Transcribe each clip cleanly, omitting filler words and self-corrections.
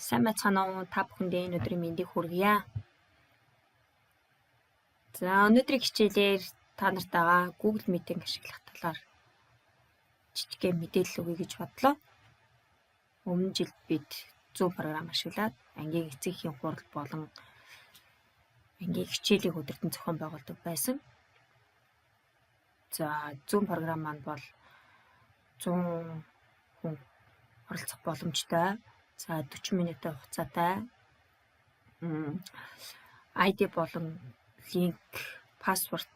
Сайн байцгаана уу? Та бүхэндээ энэ өдрийн мэндийг хүргье. За, өнөөдрийн хичээлээр та нартайгаа Google Meet-ийг ашиглах талаар жижигхэн мэдээлэл өгье гэж бодлоо. Өмнө жил бид Zoom програм ашиглаад ангийн эцэг эхийн хурал болон ангийн хичээлийг удирдан зохион байгуулдаг байсан. За, Zoom програм маань бол 100 хүн оролцох боломжтой. За, 40 минутын хугацаатай. ID болон link, password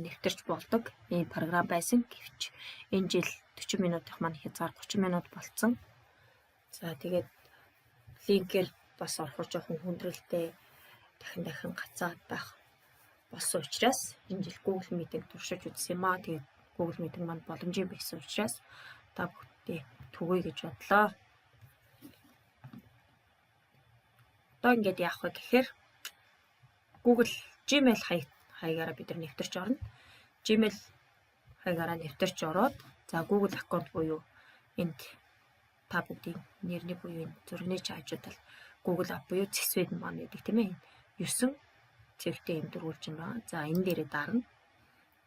нэвтэрч болдог ийм програм байсан. Гэвч энэ жил 40 минутынх маань хязгаар 30 минут болцсон. За, тэгээд link ээр бас орохоор жоохон хүндрэлтэй, дахин дахин гацаад байх болсон учраас энэ жил Google Meet-ийг туршиж үзсэн юм аа. Тэгээд Google Meet маань боломжийн байсан учраас та бүхэндээ түгээе гэж бодлоо. Одоо ингээд яах вэ гэхээр Google Gmail хаягаараа бид нар нэвтэрч орно. Gmail хаягаараа нэвтэрч ороод, за, Google аккаунт буюу энд та бүгдийн нэрний буюу энэ зургийн хажуу тал Google App буюу цэсвэд маань байдаг, тийм ээ. 9 цэгтэй юм дөрвөлжин байгаа. За, энэ дээрээ дарна.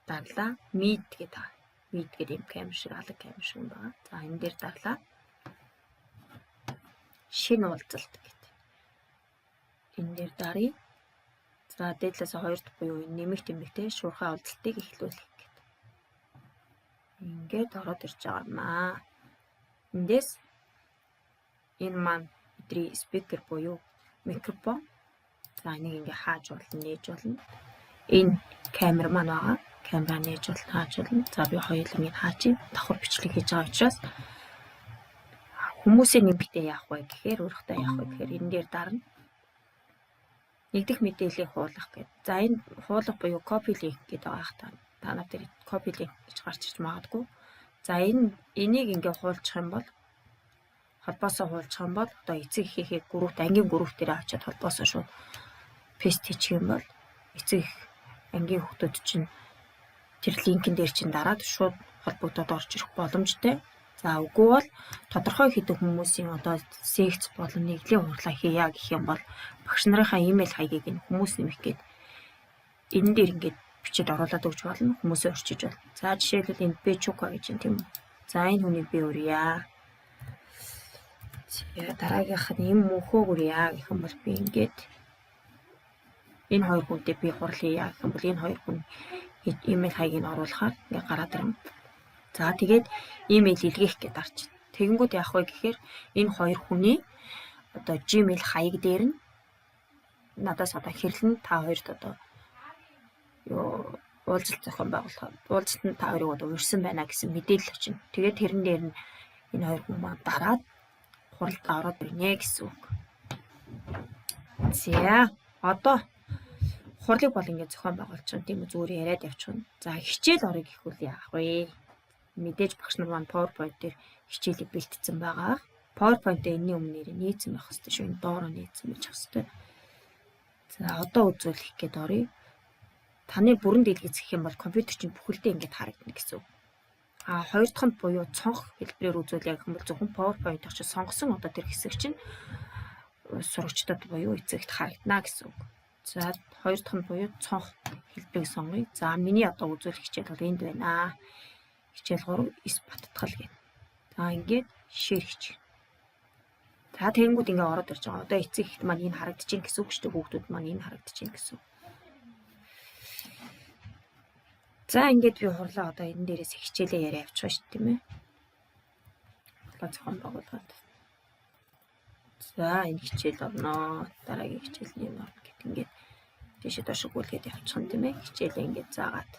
Дарлаа. Meet гэдэг. Meet гэдэг юм камер шиг, алаг камер шиг юм байгаа. За, энэ дээр дарлаа. Шинэ уулзалт гэдэг. Энэ дээр даръя. За, дээд талаас хоёр дахь буюу энэ нэмэх тэмдэгтэй шуурхай уулзалтыг эхлүүлэх гэдэг. Ингээд ороод ирж байгаа юм аа. Эндээс энэ маань бидний speaker буюу микрофон. За, энийг ингээ хааж болно, нээж болно. Энэ камер маань байгаа. Камера нээж болно, хааж болно. За, би хоёулангийг хаачъя. Давхар бичлэг хийж байгаа учраас хүмүүсийн нэмэгтээ яах вэ гэхээр, өөрөхдөө яах вэ гэхээр энэ дээр дарна. Нэгдэх мэдээллийг хуулах гэдэг. За, энэ хуулах буюу copy link гэдэг байгаа та. Та нар дээр copy link гэж гарч ирж магадгүй. За, энийг ингээ хуулчих юм бол, холбоосоо хуулчих юм бол одоо эцэг эхийнхээ группт, ангийн групп дээр очиод холбоосоо шууд paste хийчих юм бол эцэг их, ангийн хүүхдүүд чинь тэр link эн дээр чинь дараад шууд холбогдоод орж ирэх боломжтой. За, үгүй бол тодорхой хэдэн хүмүүсийн одоо секц болон нэгдлийн хурлаа хийя гэх юм бол багш нарынхаа имэйл хаягийг энэ хүмүүс нэмэх гээд энэ дээр ингээд бичээд оруулаад өгч болно. Хүмүүсээ орчиж болно. За, жишээлбэл энд Бчука гэж юм, тийм үү. За, энэ хүнийг би урья. За, дараагийнх нь юм мөнхөөг урья гэх юм бол би ингээд энэ хоёр хүнтэй би хурал хийя гэх юм бол энэ хоёр хүн имэйл хаягийг нь оруулахаар ингээд гараад ирнэ. За, тэгээд имэйл илгээх гэдээ дарч. Тэгэнгүүт яах вэ гэхээр энэ хоёр хүний одоо Gmail хаяг дээр нь надаас одоо хэрлэн та хоёрт одоо юу уулзалт зохион байгуулах, уулзалтанд та хоёрыг одоо урьсан байна гэсэн мэдээлэл очино. Тэгээд тэрэн дээр нь энэ хоёр хүн маань дараад хуралд ороод ирнэ гэсэн үг. За, одоо хурлыг бол ингээд зохион байгуулчихна, тийм үү, зүгээр яриад явчихна. За, хичээл орё гэхүүл яах вэ? Мэдээж багш нар маань PowerPoint дээр хичээлийг бэлтгэсэн байгаа. PowerPoint-ээ энэний өмнө нэрээ нээсэн байх хэрэгтэй шүү. Энэ доороо нээсэн байж байх хэрэгтэй. За, одоо үзүүлэх гээд оръё. Таны бүрэн дэлгэц гэх юм бол компьютер чинь бүхэлдээ ингээд харагдана гэсэн үг. А хоёр дахь нь буюу цонх хэлбэрээр үзүүлье гэх юм бол зөвхөн PowerPoint-оор чи сонгосон одоо тэр хэсэг чинь сурагчдад буюу эцэгт харагдана гэсэн үг. За, хоёр дахь нь буюу цонх хэлбэрийг сонгоё. За, миний одоо үзүүлэх хичээл бол энд байна. Хичээл 3 эс баттгал гэх. За, ингээд share хийчих. За, тэгэнгүүт ингээ ороод ирж байгаа. Одоо эцэг эхт маань энэ харагдаж байна гэсэн үг шүү дээ. Хүүхдүүд маань энэ харагдаж байна гэсэн үг. За, ингээд би хурлаа одоо энэ дээрээс хичээлээ яриа явчих шүү дээ, тийм ээ. Хурлаа зохион байгуулад. За, энэ хичээл орноо. Дараагийн хичээл нь энэ орно гэт ингээд тийшээ доош гүйлгээд явчихна, тийм ээ. Хичээлээ ингээд заагаад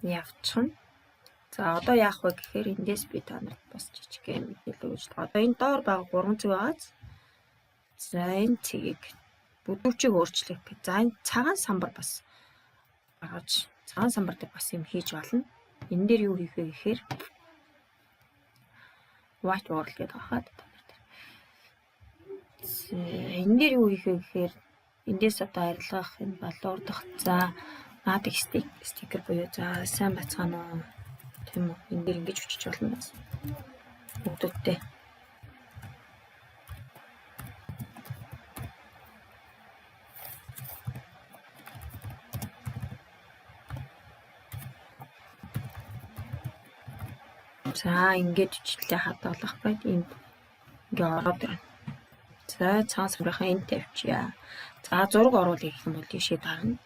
явчихна. За, одоо яах вэ гэхээр эндээс би та нарт бас жижигхэн мэдээлэл өгч. Одоо энэ доор байгаа гурван цэг байгааз. За, энэ цэгийг бүдүүчийг өөрчлөх. За, энэ цагаан самбар бас гаргаж, цагаан самбар дээр бас юм хийж болно. Энэ дээр юу хийх вэ гэхээр white world гэдэг байгаа та нар дээр. Энэ дээр юу хийх вэ гэхээр эндээс одоо арилгах, энэ балуурдах, за, наадаг стикер буюу за, сайн бацгаана уу, тийм үү, энэ дээр ингэж өчөж болно бас. Хүүхдүүдтэй. За ингээд бичлэлээ хадгалах байд энд ингээ ороод ирнэ. За цагаан самрынхаа энд тавьчихъя. За зураг оруулах гэх юм бол тийшээ дарна.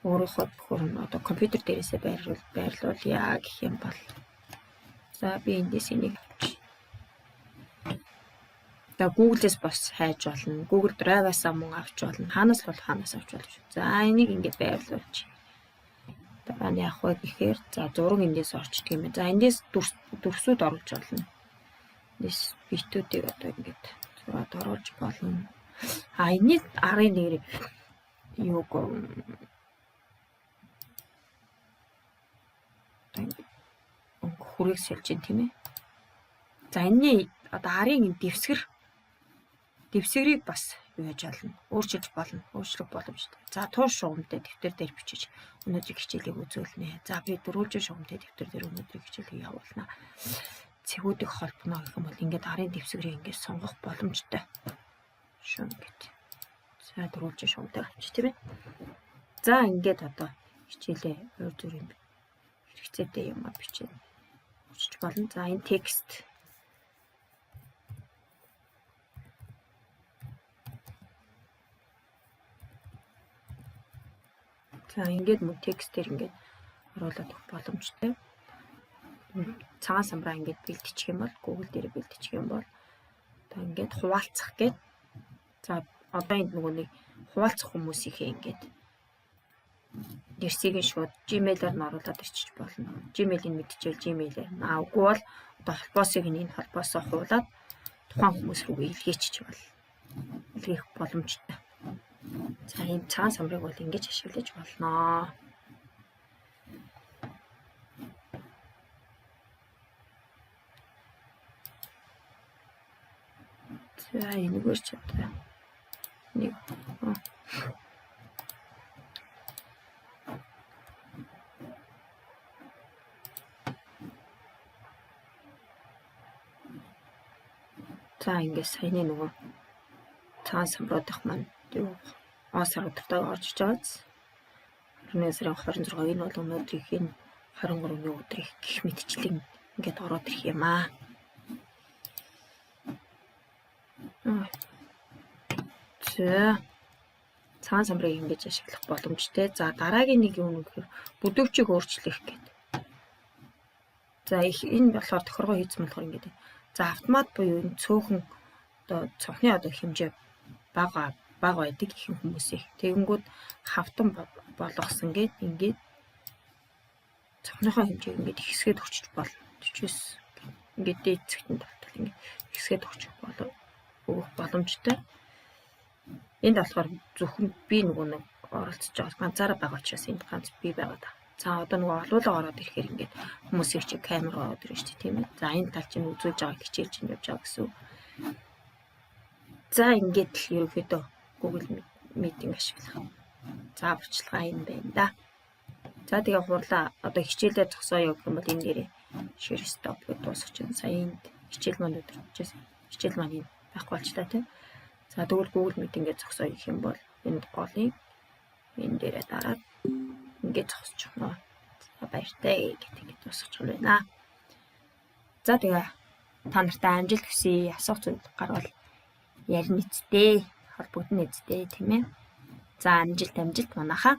Өөрийнхөө төхөр нь одоо компьютер дээрээсээ байрлуулъя гэх юм бол за би эндээс энийг авчих. За Google-ээс бас хайж болно. Google Drive-аас мөн авч болно. Хаанаас л бол хаанаас авч болно. За энийг ингээд байрлуулчих. Дараа нь яах вэ гэхээр за зураг эндээс орчдөг юм байна. За эндээс дүрсүүд оруулж болно. Эндээс битүүдийг одоо ингээд зураад оруулж болно. А энэний арын нэр юуг өнгө хүрийг сольж байна тийм ээ. За энэний одоо арын энэ дэвсгэрийг бас юу яаж болно? Өөрчилж болно. Өөрчлөх боломжтой. За туш шугамтай дэвтэр дээр бичиж өнөөдрийн хичээлийг үзүүлнэ. За би дөрвөлжин шугамтай дэвтэр дээр өнөөдрийн хичээлийг явуулна. Цэгүүдийг холбоно гэх юм бол ингээд арын дэвсгэрийг ингээд сонгох боломжтой. Шүү ингээд. За дөрвөлжин шугамтай авчих тийм ээ. За ингээд одоо хичээлээ өөр зүрийн хэрэгцээтэй юм а бичээд өчөж болно. За энэ текст За ингээд мөн текстээр ингээд оруулаад өгөх боломжтой. Цагаан самраа ингээд бэлтчих юм бол Google дээр бэлтчих юм бол одоо ингээд хуваалцах гээд за одоо энд нөгөө нэг хуваалцах хүмүүсийнхээ ингээд нэрсийг нь шууд Gmail-аар нь оруулаад ирчих болно. Gmail-ийг мэдчихвэл Gmail-аар. Аа үгүй бол одоо холбоосыг нь энэ холбоосоо хуулаад тухайн хүмүүс рүүгээ илгээчих бол илгээх боломжтой. За ийм цагаан самрыг бол ингэж ашиглаж болно. За энэгээр ч одоо нэг за ингээд саяны нөгөө цагаан самруудах маань юу он сар өдөртөө орж иж байгааз 21 сарын 26 энэ бол өнөөдрийнх нь 23-ны өдрийг гих мэтчлэн ингээд ороод ирэх юм аа. За цагаан самрыг ингэж ашиглах боломжтой. За дараагийн нэг юм нь гэхээр бүдүүчийг өөрчлөх гэдэг. За их энэ болохоор тохиргоо хийцэн болохоор ингэж. За автомат буюу энэ цөөхөн одоо цонхны одоо хэмжээ бага байдаг ихэнх хүмүүсийн. Тэгэнгүүт хавтан болгосон гээд ингээд цонхныхоо хэмжээг ингээд ихсгээд өгчөж болно. 49 ингээд дээд зэгтэн тавтал ингээд ихсгээд өгчих болов өгөх боломжтой. Энд болохоор зөвхөн би нөгөө нэг оролцож байгаа ганцаараа байгаа учраас энд ганц би байгаа даа. За одоо нөгөө олуулаа ороод ирэхээр ингээд хүмүүсийг чи камер ороод ирнэ шүү дээ тийм ээ. За энэ тал чинь үзүүлж байгаа хичээл чинь явж байгаа гэсэн үг. За ингээд л ерөнхийдөө Google Meeting ашиглах. За бичлэгээ энэ байна да. За тэгээ хурлаа одоо хичээлээ зогсооё гэх юм бол энэ дээрээ share stop гэж дуусгах чинь сая энд хичээл маань өдөрчээс хичээл маань энэ байхгүй болчлаа тийм. За тэгвэл Google Meeting-гээ зогсооё гэх юм бол энд голын энэ дээрээ дараад ингээд зогсчихно. За баяртай гэдэг ингээд дуусгах байна. За тэгээ та нартай амжилт хүсье. Асуух зүйл гарвал ярина эцтэй, холбогдно эцтэй тийм ээ. За амжилт манайхаа.